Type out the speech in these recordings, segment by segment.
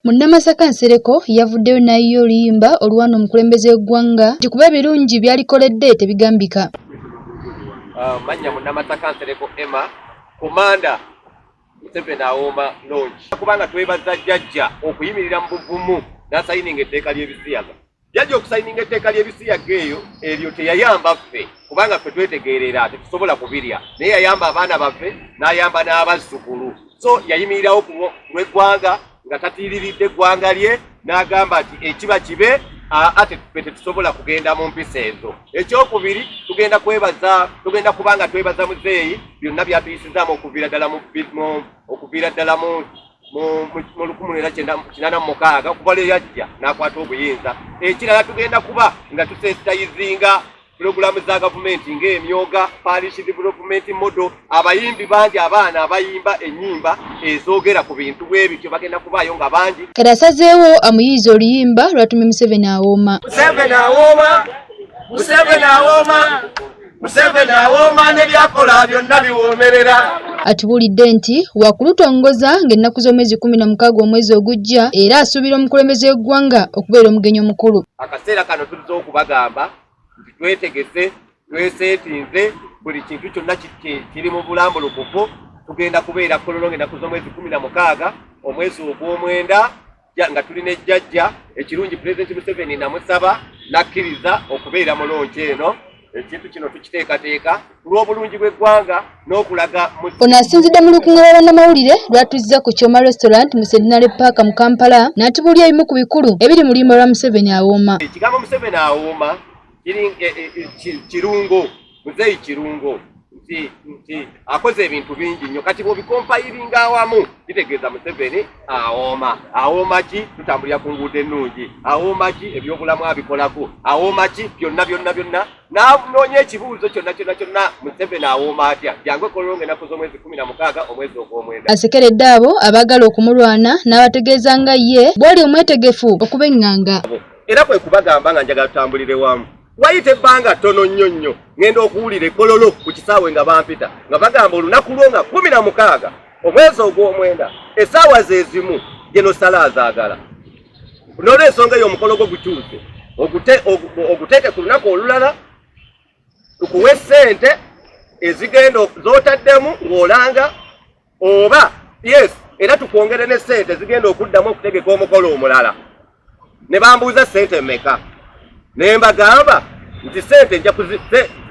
Munnamasaka Nsereko yavuddeyo n'ayiiya oluyimba oluwaana omukulembeze w'eggwanga nti kuba ebirungi by'alikoledde tebigambika. Mannya Munnamasaka Nsereko Emma, Komanda Museveni awooma launch. Kubanga twebaza jjajja okuyimirira mu buvumu n'asayininga etteeka ly'ebisiyaga. Jjajja okusayininga etteeka ly'ebisiyaga eyo eryo teyayamba ffe kubanga ffe twetegeerera tetusobola kubirya, naye yayamba abaana baffe n'ayamba n'abazzukulu. So yayimirirawo ku lw'eggwanga nga tatiiriridde eggwanga lye n'agamba nti ekiba kibe, ate ffe tetusobola kugenda mu mpisa ezo. Ekyokubiri, tugenda kwebaza, tugenda kubanga twebaza muzeeyi byonna byatuyisizaamu okuviira ddala mu okuviira ddala mu mu 1986 okuva lwe yajja n'akwata obuyinza. Ekirala, tugenda kuba nga tusensitizinga pulogulaamu za gavumenti ng'emyoga, parish development model. Abayimbi bangi, abaana abayimba ennyimba ezoogera ku bintu bwe bityo bagenda kubaayo nga bangi. Kati asazeewo amuyiiza oluyimba lwatumye Museveni awooma. Museveni awooma, Museveni awooma, Museveni awooma, ne byakola byonna biwoomerera. Atubuulidde nti wakulutongoza ng'ennaku z'omwezi 16 omwezi ogujja, era asuubira omukulembeze w'eggwanga okubeera omugenyi omukulu. Akaseera kano tuzze okubagamba nti twetegese, tweseetinze, buli kintu kyonna kiri mu bulambulukufu. Tugenda kubeera Kololo ng'ennaku z'omwezi 16 omwezi ogw'omwenda nga tulina ejjajja. Ekirungi, Pulezidenti Museveni namusaba n'akkiriza okubeera mu launch eno. Ekintu kino tukiteekateeka ku lw'obulungi bw'eggwanga n'okulaga. Ono asinzidde mu lukuŋŋaana lwa bannamawulire lwatuzza ku Kyoma Restaurant mu Centenary Park mu Kampala, n'atubuulira ebimu ku bikulu ebiri mu luyimba lwa Museveni awooma. Ekigambo Museveni awooma kiri kirungo, muzeeyi kirungo, nti akoze ebintu bingi nnyo. Kati bw'obicompilinga awamu kitegeeza Museveni awooma. Awooma ki? Tutambulira ku nguudo ennungi. Awooma ki? Ebyobulamu abikolako. Awooma ki? Byonna byonna byonna. N'anoonya ekibuuzo kyonna kyonna kyonna, Museveni awooma atya? Jangu e Kololo ng'ennaku z'omwezi 16 omwezi ogw'omwenda. Asekeredde abo abaagala okumulwana n'abategeeza nga ye bw'ali omwetegefu okuba eŋŋanga. Era kwe kubagamba nga njagala tutambulire wamu. Wayita ebbanga ttono nnyo nnyo, ŋŋenda okuwulira ekololo ku kisaawe nga bampita nga bagamba olunaku lwo nga 16 omwezi ogw'omwenda, essaawa ze zimu, General Saleh azaagala. N'olwensonga eyo omukolo gwo gukyuse, oguteeke ku lunaku olulala, tukuwe ssente ezigenda z'otaddemu ng'olanga oba yes, era tukwongere ne ssente zigenda okuddamu okutegeka omukolo omulala. Ne bambuuza ssente mmeka, ne mbagamba nti ssente nja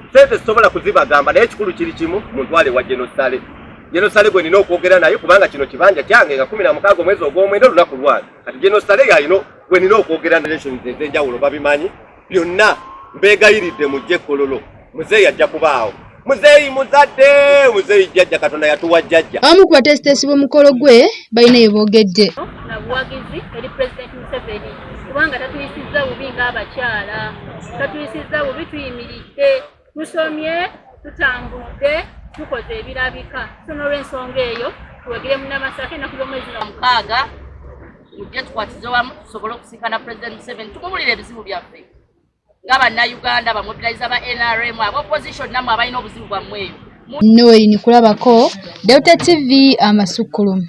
ssente sisobola kuzibagamba, naye ekikulu kiri kimu, muntwale wa General Saleh. General Saleh gwe nina okwogera naye, kubanga kino kibanja kyange nga 16 omwezi ogw'omwenda olunaku lwange. Kati General Saleh yalina gwe nina okwogera. Nations ez'enjawulo babimanyi byonna. Mbeegayiridde mujje Kololo, muzeeyi ajja kubaawo. Muzeeyi muzadde, muzeeyi jjajja, Katonda yatuwa jjajja. Abamu ku bateesiteesi b'omukolo gwe balina bye boogedde. Na buwagizi eri Pulezidenti Museveni, kubanga tatuyisizza bubi ng'abakyala, tatuyisizza bubi. Tuyimiridde, tusomye, tutambudde, tukoze ebirabika. So n'olwensonga eyo tuwagire Munnamasaka ennaku z'omwezi 6. Mujje tukwatize wamu tusobole okusinkana Pulezidenti Museveni, tumubulire ebizibu byaffe nga Bannayuganda, bamobilizer ba NRM, aba opposition, nammwe abalina obuzibu bwammwe eyo. Noel Nikulabako, Delta TV, amasukkulumu.